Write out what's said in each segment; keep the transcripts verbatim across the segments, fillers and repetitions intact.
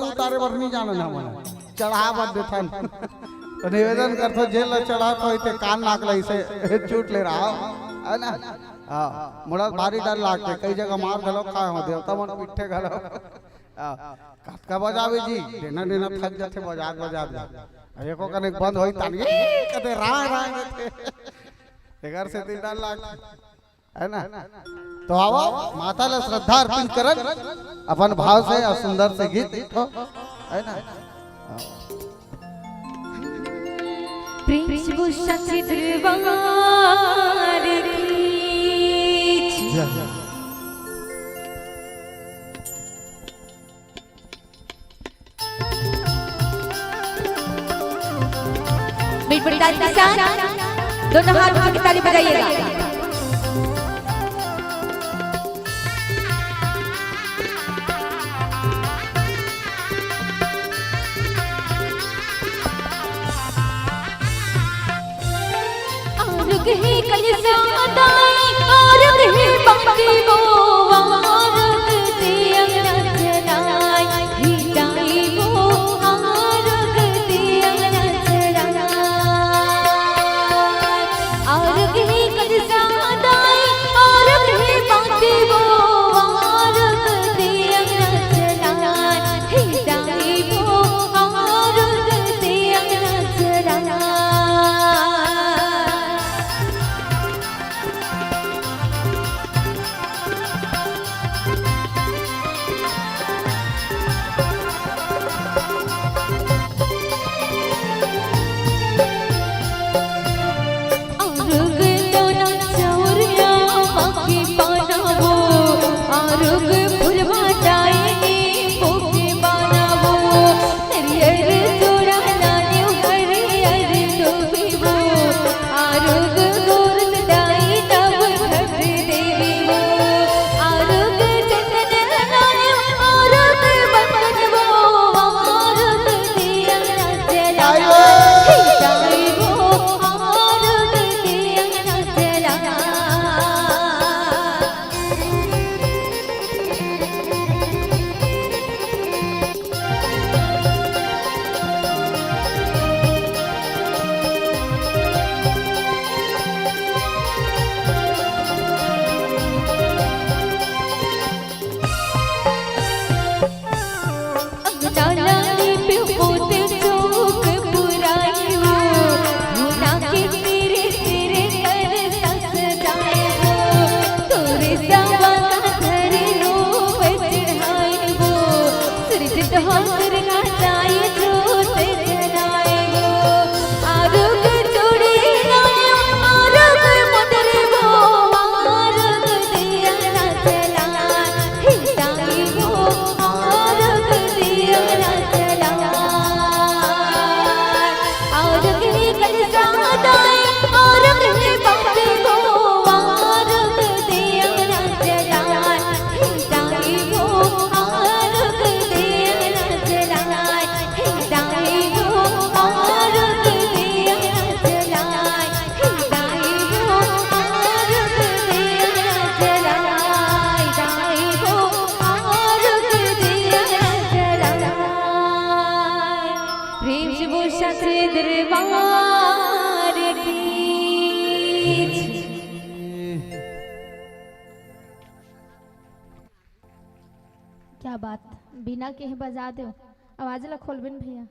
उतारे बर नहीं जानन हमन, चढ़ा बर देथन। तो निवेदन करथो, जेन ला चढ़ात हो, इते कान नाक ला इसे चूट ले रहा हो, है ना? हाँ, मुड़ा भारी डर लागथे, कई जगह मार घलो खाए हो, देवता मन पिट्ठे घलो। हाँ, कतका बजावे जी, डेना डेना थक जाथे बजात बजात। अब एको कने बंद होई तान, ये कते राय राय देथे। एकर से ती डर लागथे। है ना? तो आवो, माता ला श्रद्धा अर्पित करन, अपन भाव से और सुंदर से गीत, तो, है ना? प्रेम से बोल साचे दरबार की। मिटमिटान के साथ दोनों हाथ उठा के ताली बजाइएगा। आरुग हे कलसा दाई, आरुग हे बांके वो, आरुग दे अंगना चलाई, हे दाई वो, आरुग दे अंगना चलाई। आरुग हे कलसा दाई, आरुग हे बांके वो, आरुग दे अंगना चलाई, हे दाई वो, आरुग दे अंगना चलाई। आरुग दोना चौरिया माँ के पाना वो, आरुग फुलवा डाई नींबू के पाना वो, नरियर चूड़ा लाने हरियर धोबी वो, आरुग गोरस दाई नवघट देवी वो, आरुग चंदन लगाए, आरुग बंधन वो, आरुग दिया जला, हे दाई वो, आरुग दिया जला। अंगना लाली पे पोते चौक पुराई वो, भुना के तेरे तेरे कर सस जाए वो, तोरे सवा का धरे लो बजहाई वो, सृजित हो दुर्गा ताई जोत जनाए वो, आरुग चूड़ी लायो, आरुग मुदर वो, आरुग दिया ना जला, हे दाई वो, आरुग दिया ना जला। आरुग हे कलसा दाई, आरुग हे बांके वो, आरुग दिया ना जला। प्रेम से बोल साचे दरबार की। क्या बात, बिना कहे बजा दो। आवाज ला खोलबे न भैया।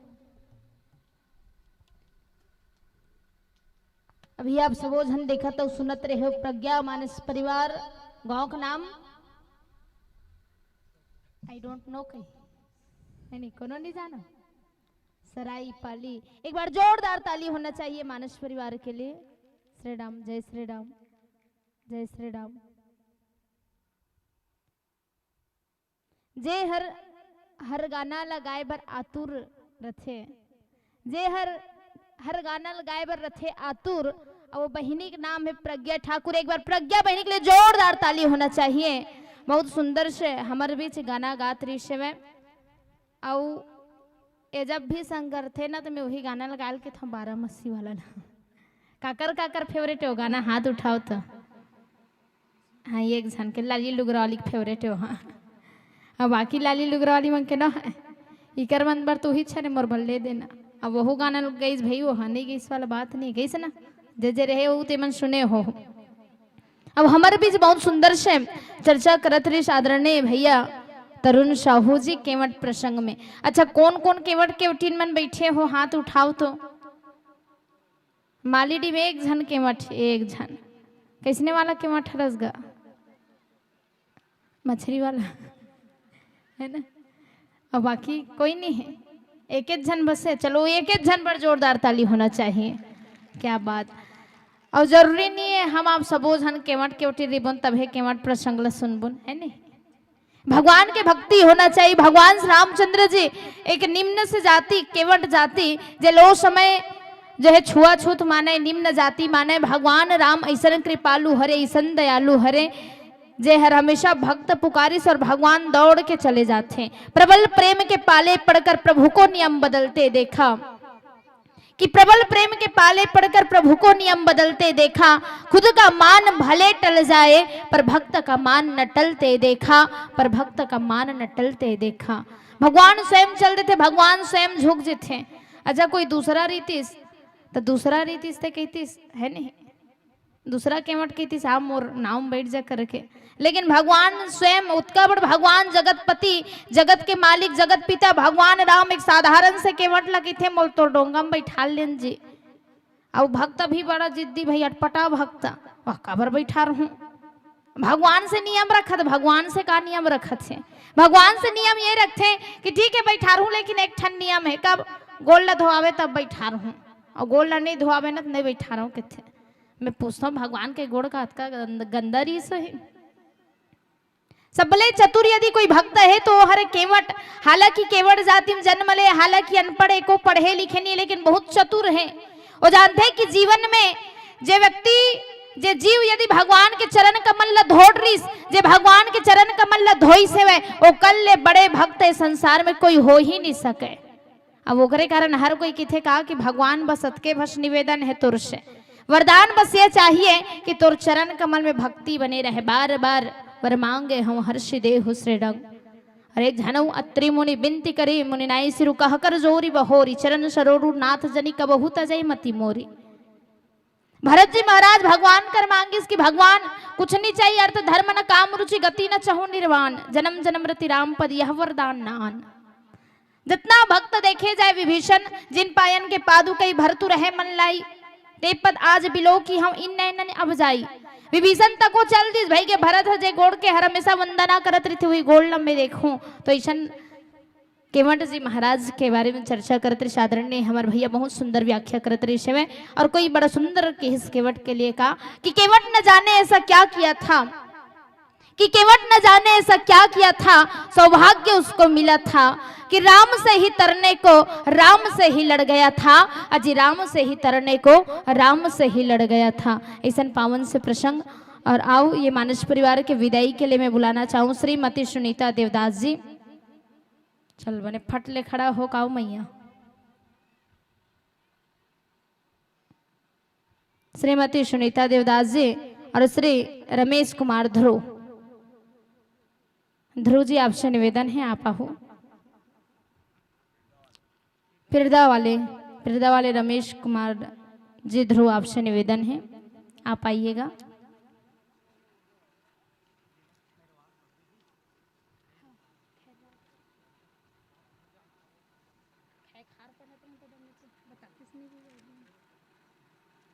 अभी आप सबो झन देखत अउ सुनत रहे हो प्रज्ञा मानस परिवार, गांव का नाम I don't know कहीं, नहीं, नहीं, कोनो नहीं जाना। सराई पाली। एक बार जोरदार ताली होना चाहिए मानस परिवार के लिए। श्री राम, जय श्री राम, जय श्री राम। जे हर, हर गाना ला गाए बर आतुर रथे, जे हर, हर गाना ला गाए बर रथे आतुर, अउ वो बहिनी के नाम है प्रज्ञा ठाकुर। एक बार प्रज्ञा बहिनी के लिए जोरदार ताली होना चाहिए। बहुत सुंदर से हमर बीच गाना गात रही से। अउ ये जब भी संग करथे ना, तो मैं वही गाना लगा के था, बारामसी वाला ना। काकर काकर फेवरेट हो गाना, हाथ उठाओ तो। हाँ, ये एक झन के लाली लुगरा वाली फेवरेट हो। हाँ, हाँ, बाकी लाली लुगरा वाली मन के ना है। इकर मन बर तू ही छरे मोर बर ले देना। अब वहू गाना लुक गईस भई, वो हा नहीं गईस वाला बात नहीं गईस ना, जे जे रहे वो ते मन सुने हो। अब हमर बीच बहुत सुंदर से चर्चा करत रहिस आदरणीय भैया तरुण साहू जी केवट प्रसंग में। अच्छा, कौन कौन केवट केवटिन मन बैठे हो, हाथ उठाओ तो। मालीडीह में एक झन केवट, एक झन। कैसने वाला केवट हरस गा? मछरी वाला, है ना? और बाकी कोई नहीं है, एक एक झन बस है। चलो, एक एक झन बर जोरदार ताली होना चाहिए। क्या बात। और जरूरी नहीं है हम आप सबो झन केवट केवटी रिबन तभे केवट प्रसंग ला सुनबुन, है नहीं? भगवान के भक्ति होना चाहिए। भगवान श्री रामचंद्र जी एक निम्न से जाति, केवट जाति, जे लो समय जो है छुआछूत माने, निम्न जाति माने। भगवान राम ऐसन कृपालु हरे, ऐसन दयालु हरे, जे हर हमेशा भक्त पुकारिस और भगवान दौड़ के चले जाथे। प्रबल प्रेम के पाले पड़कर प्रभु को नियम बदलते देखा, कि प्रबल प्रेम के पाले पड़कर प्रभु को नियम बदलते देखा। खुद का मान भले टल जाए, पर भक्त का मान न टलते देखा, पर भक्त का मान न टलते देखा। भगवान स्वयं चल देथे, भगवान स्वयं झुक जेथे। अच्छा, कोई दूसरा रीतिस, तो दूसरा रीतिस ते कहतिस, है नहीं? दूसरा केवट कहितिस, "आ मोर नाम बैठ जा" करके। लेकिन भगवान स्वयं, उतका बड़ भगवान जगतपति, जगत के मालिक, जगत पिता भगवान राम एक साधारण से केवट ला कहिथे, "मोल तोर डोंगा में बैठा लेन जी।" अउ भक्त भी बड़ा जिद्दी भई, अटपटा भक्त, "वह काबर बैठा रहूं?" भगवान से नियम रखत, भगवान से का नियम रखत हे? भगवान से नियम ये रखथे कि ठीक है, बैठा रहूं, लेकिन एक ठन नियम है, कब गोड़ ला धोआवे तब बैठा रहूं, और गोड़ ला नहीं धोआवे ना तो नहीं बैठा रहूं, कहथे। मैं पूछता हूँ, भगवान के गोड़ का अतका गंद-, गंदा रीस हे? सबले चतुर यदि कोई भक्त है तो वो हरे केवट। हालांकि केवट जाति में जन्म ले, हालांकि अनपढ़ है, को पढ़े लिखे नहीं, लेकिन बहुत चतुर है। वो जानते हैं कि जीवन में जे व्यक्ति, जे जीव यदि भगवान के चरण कमल ला धोड़ रिस, जे भगवान के चरण कमल ला धोइस हवय, वो कल ले बड़े भक्त ए संसार में कोई हो ही नहीं सके। अब ओकरे कारण हर कोई किथे का कि भगवान बस अतके भस निवेदन है तोर से, वरदान बस ये चाहिए कि तोर चरण कमल में भक्ति बने रहे। बार बार वर मांगे हूँ हर्षि देहु श्रीरंग। अरे झनऊ अत्रि मुनि बिनती करी, मुनि नाई सिरु कह कर जोरी बहोरी, चरण सरोरु नाथ जनि कबहु तजै मति मोरी। भरत जी महाराज भगवान कर मांगिस कि भगवान कुछ नहीं चाहिए, अर्थ धर्म न काम रुचि गति न चहु निर्वाण, जन्म जन्म रति राम पद यह वरदान न आन। जितना भक्त देखे जाए विभीषण, जिन पायन के पादुकई भरतु रहे मन लाई, ते पद आज बिलो की हम इन नैनन अब जाई। विभीषण तको चल दिस भई के भरत ह जे गोड़ के हर हमेशा वंदना करत रहिथे, वही गोड़ लम्बे देखूं। तो ईशन केवट जी महाराज के बारे में चर्चा करत रहिस आदरणीय हमर भैया, बहुत सुंदर व्याख्या करत रहिस हवय। और कोई बड़ा सुंदर केहिस केवट के लिए का कि केवट न जाने ऐसा क्या किया था, कि केवट न जाने ऐसा क्या किया था, सौभाग्य उसको मिला था कि राम से ही तरने को राम से ही लड़ गया था, अजी राम से ही तरने को राम से ही लड़ गया था। ऐसन पावन से प्रसंग। और आओ, ये मानस परिवार के विदाई के लिए मैं बुलाना चाहूँ श्रीमती सुनीता देवदास जी। चल बने फट ले खड़ा हो काऊ मैया। श्रीमती सुनीता देवदास जी और श्री रमेश कुमार ध्रुव, ध्रुव जी आपसे निवेदन है आप आओ। पिरदा वाले, पिरदा वाले रमेश कुमार जी ध्रुव आपसे निवेदन है आप आइएगा।